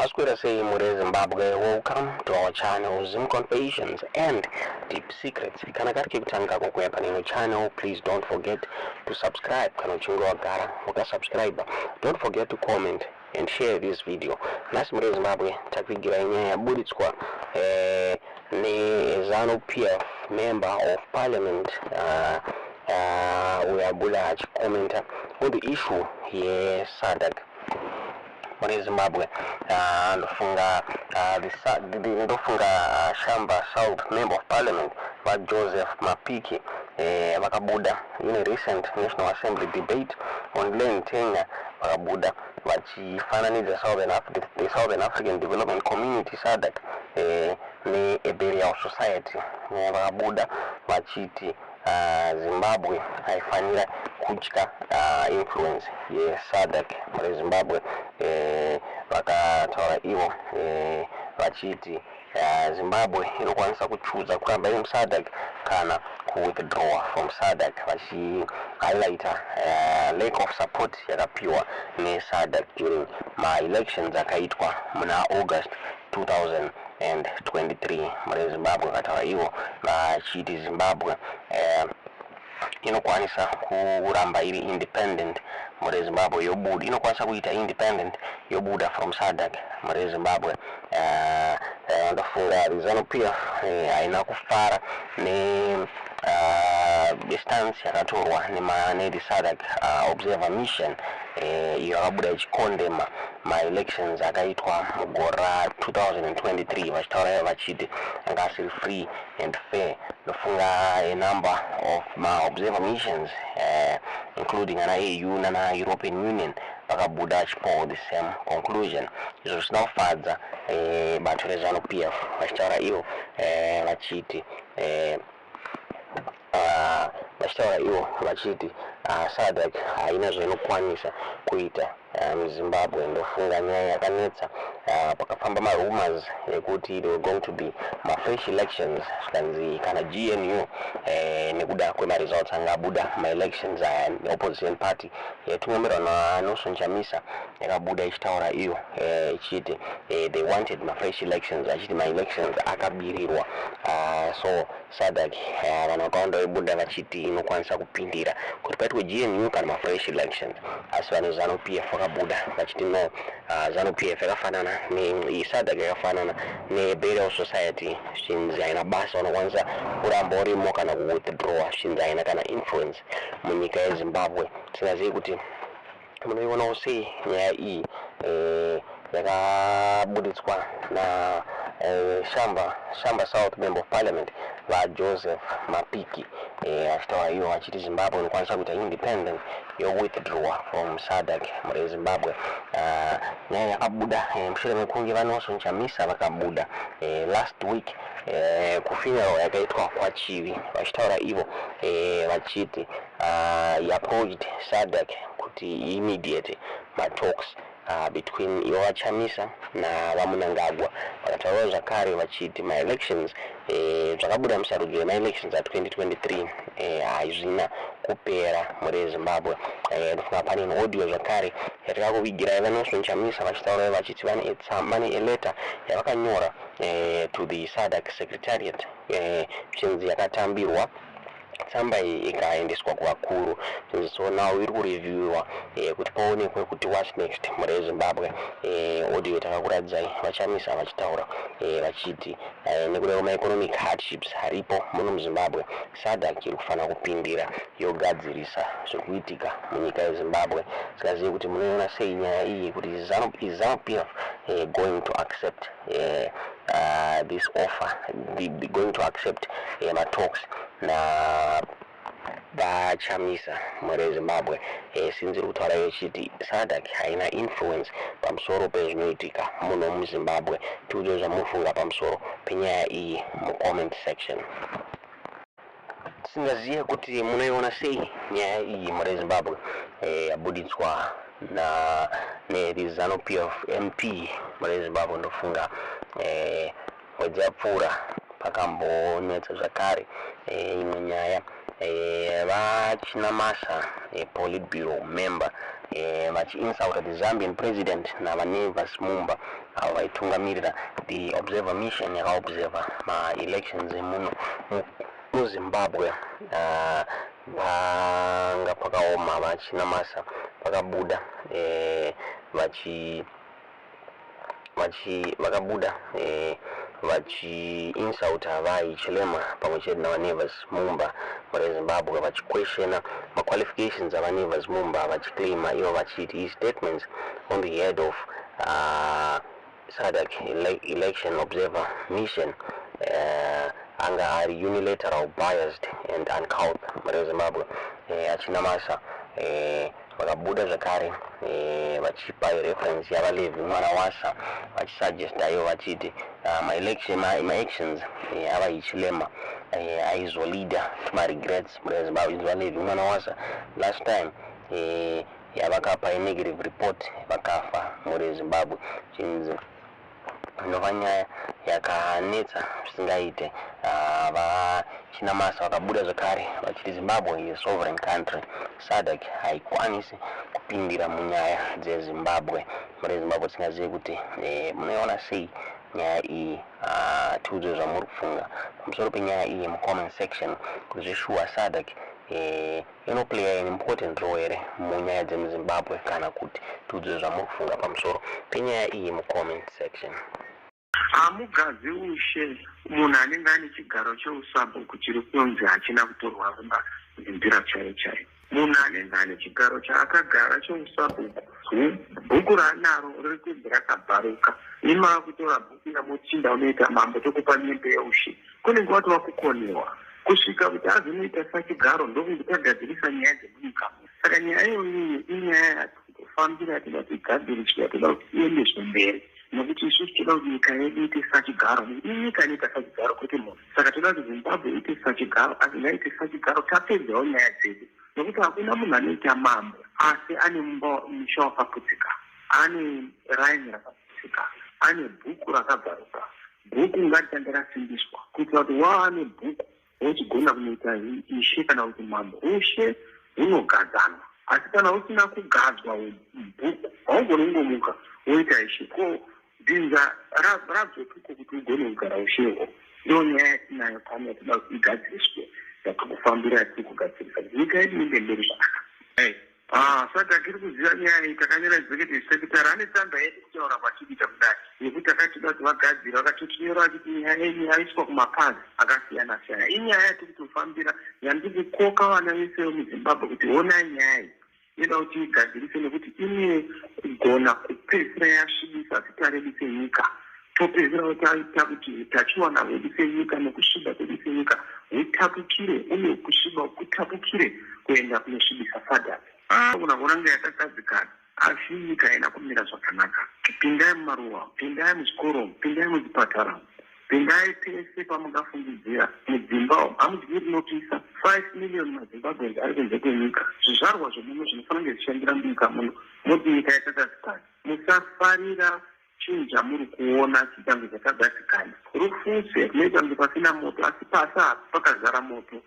Maswera sei muri Zimbabwe? Welcome to our channel, Zim Confessions and Deep Secrets. Kana kari kekutanga kukuya paneno channel, please don't forget to subscribe. Kana uchinge wagara wakasubscribe, don't forget to comment and share this video. Nhasi muri Zimbabwe takuigirai nyaya yaburitswa neZANU PF member of parliament uyo abuda achikomenta on the issue yeSADC mune Zimbabwe. Ndofunga ndofunga Shamva South member of parliament vaJoseph Mapiki vakabuda in a recent National Assembly debate on land tenure, vakabuda vachifananidza the Southern African Development Community, SADC, neburial society. Vakabuda vachiti Zimbabwe haifanira kutya influence yeSADC mune Zimbabwe. Vakataura ivo vachiti Zimbabwe inokwanisa kuchuza kuramba iri muSADC kana kuwithdraw from SADC, vachihighlighta lack of support yakapiwa neSADC during maelections akaitwa muna August 2023 mune Zimbabwe. Vakataura ivo vachiti Zimbabwe inokwanisa kuramba iri independent mure Zimbabwe, yobuda, inokwanisa kuita independent, yobuda from SADC mure Zimbabwe. Ndofunga ZANU PF haina kufara ne stance yakatorwa nethe SADC observer mission iyo yakabuda ichikondema maelections akaitwa mugore ra2023, vachitaura vachiti anga asiri free and fair. Ndofunga a number of maobserver missions, including ana AU nana European Union, vakabuda vachipawo the same conclusion, izvo zvisina kufadza bato reZANU PF, vachitaura ivo vachiti SADC haina zvainokwanisa kuita muZimbabwe. Ndofunga nyaya yakanetsa, pakafamba marumors ekuti there were going to be mafresh elections, zvikanzi kana GNU nekuda kwemaresults anga abuda maelections aya, opposition party yatungamirwa naNelson Chamisa yakabuda ichitaura iyo ichiti they wanted mafresh elections, achiti maelections akabirirwa. So SADC, vanhu vakawanda vaibuda vachiti inokwanisa kupindira kuti paitwe GNU kana mafresh elections, asi vane ZANU PF vakabuda vachiti no, ZANU PF yakafanana, SADC yakafanana neburial society, zvichinzi haina basa, unokwanisa kuramba urimo kana kuwithdrawa, zvichinzi haina kana influence munyika yeZimbabwe. Tisingazivi kuti munoionawo sei nyaya iyi yakabuditswa na Shamva South member of parliament vaJoseph Mapiki, vachitaura ivo vachiti Zimbabwe inokwanisa kuita independent, yowithdraw from SADC mure Zimbabwe. Nyaya yakabuda mushure mekunge vaNelson Chamisa vakabuda last week kufuneral yakaitwa kwaChivi, vachitaura ivo vachiti he approached SADC kuti imediate matalks between ivo vaChamisa navaMnangagwa. Vakataurawo zvakare vachiti maelections, zvakabuda musarudzo yemaelections a2023 hazvina kupera muri Zimbabwe. Ndofunga pane audio zvakare yatakakuvigirai vaNelson Chamisa vachitaurawo vachiti vane letter yavakanyora to the SADC secretariat, zvichinzi yakatambirwa tsamba iyi ikaendeswa kuvakuru. So now iri kureviewiwa kuti paonekwe kuti what's next mure Zimbabwe. Audio takakuratidzai vaChamisa vachitaura vachiti nekuda kwemaeconomic hardships aripo muno muZimbabwe, SADC iri kufanira kupindira yogadzirisa zviri kuitika munyika yeZimbabwe. Sikazive kuti munoiona sei nyaya iyi, kuti is ZANU PF going to accept this offer, going to accept matalks na vaChamisa mure Zimbabwe, sinzi iri kutaura ichiti SADC haina influence pamusoro pezvinoitika muno muZimbabwe? Tiudze zvamufunga pamusoro penyaya iyi mucomment section. Tisingazive kuti munoiona sei nyaya iyi mure Zimbabwe, yabuditswa na neZANU PF MP mure Zimbabwe. Ndofunga mwedzi yapfuura pakambonetsa zvakare imwe nyaya, vaChinamasa, politburo member, vachiinsulta the Zambian president navaNevers Mumba. Avo vaitungamirira the observer mission yakaobserva maelections emuno muZimbabwe. Panga pakaoma. VaChinamasa vakabuda vachi vachi vakabuda vachiinsulta vaHichilema pamwe chete navaNevers Mumba muri Zimbabwe, vachiquestiona maqualifications avaNevers Mumba, vachiclaima ivo vachiti his statements on the head of SADC election observer mission anga ari unilateral, biased and uncouth muri Zimbabwe. AChinamasa vakabuda zvakare vachipa reference yavaLevy Mwanawasa, vachisuggesta ivo vachiti maelection maactions avaHichilema aizoleada to maregrets muri Zimbabwe. VaLevy Mwanawasa last time yavakapa negative report vakafa muri Zimbabwe, chinzi inova nyaya yakanetsa zvisingaite. VaChinamasa vakabuda zvakare vachiti Zimbabwe is sovereign country, SADC haikwanisi kupindira munyaya dzeZimbabwe muri Zimbabwe. Tisingazivi kuti munoiona sei nyaya iyi. Tiudzwe zvamuri kufunga pamusoro penyaya iyi mucomment section, kuti zveshuwa SADC inoplaya an important role here munyaya dzemuZimbabwe kana kuti. Tiudzwe zvamuri kufunga pamusoro penyaya iyi mucomment section. Hamugadzi ushe munhu anenge ane chigaro cheusabhuku chiri kunzi hachina kutorwa nzira chaiyo chaiyo. Munhu anenge ane chigaro chaakagara cheusabhuku, bhuku raanaro riri kunzi rakabharuka. Imava kutora bhuku yamuchinda unoita mambo, tokupa nyembe yeushe, kunenge watova kukoniwa kusvika kuti azonoita sachigaro, ndokunge tagadzirisa nyaya dzemunyika. Saka nyaya iyoyiyi inyaya yatikutofambira, yatoda kuti igadziriswe, yatoda kuti iendeswe mberi, nekuti isusu toda kuti nyika yedu iite sachigaro, nekuti inyika inoita sachigaro, kwete munhu. Saka toda kuti Zimbabwe iite sachigaro, asi ngaiite sachigaro tapedzawo nyaya dzedu, nekuti hakuna munhu anoita mambo asi ane musha wakaputsika, ane raini rakaputsika, ane bhuku rakabvaruka. Bhuku ngaritange rasimbiswa kuitira kuti waane bhuku wochigona kunoita ishe kana kuti mambo. Ushe hunogadzanwa, asi kana usina kugadzwa bhuku haugoni kungomuka woita ishe. Ko dzinza rabvepiko kuti ugone kugara usheho? Ndo nyaya yatinayo pano yatoda kuti igadziriswe, yatikufambira, yatiri kugadzirisa kuti nyika yedu iende mberi zvakanaka. SADC iri kuziva nyaya iyi. Takanyora executive secretary ane tsamba yedu kutaura kwatikuita kudai, nekuti takatida kuti vagadzire. Vakatotinyora vachiti nyaya yenyu yaiswa kumapazi akasiyana siyana. Inyaya yatiri kutofambira, yandiri kukoka vana vese vemuZimbabwe kuti honai nyaya iyi inoda kuti igadzirise, nekuti inogona kupedzisira yasvibisa zita redu senyika, topedzisira taita kuti utachiwana hwedu senyika nekusviba kwedu senyika hutapukire, uye kusviba kutapukire kuenda kunosvibisa SADC. Kuna kuona kunge yakagadzikana, asi nyika haina kumira zvakanaka. Pindai mumaruwa, pindai muzvikoro, pindai muzvipatara, pindai pese pamungafungidzira, mudzimba hamudyi rinopisa. 5 million maZimbabweans ari kunze kwenyika, zvizvarwa zvemuno zvinofanira kunge zvichishandira munyika muno. Moti nyika yakagadzikana? Musafarira chinhu chamuri kuona chitange chakagadzikana. Rufuse runoita kunge pasina moto, asi pasi apa pakazara moto.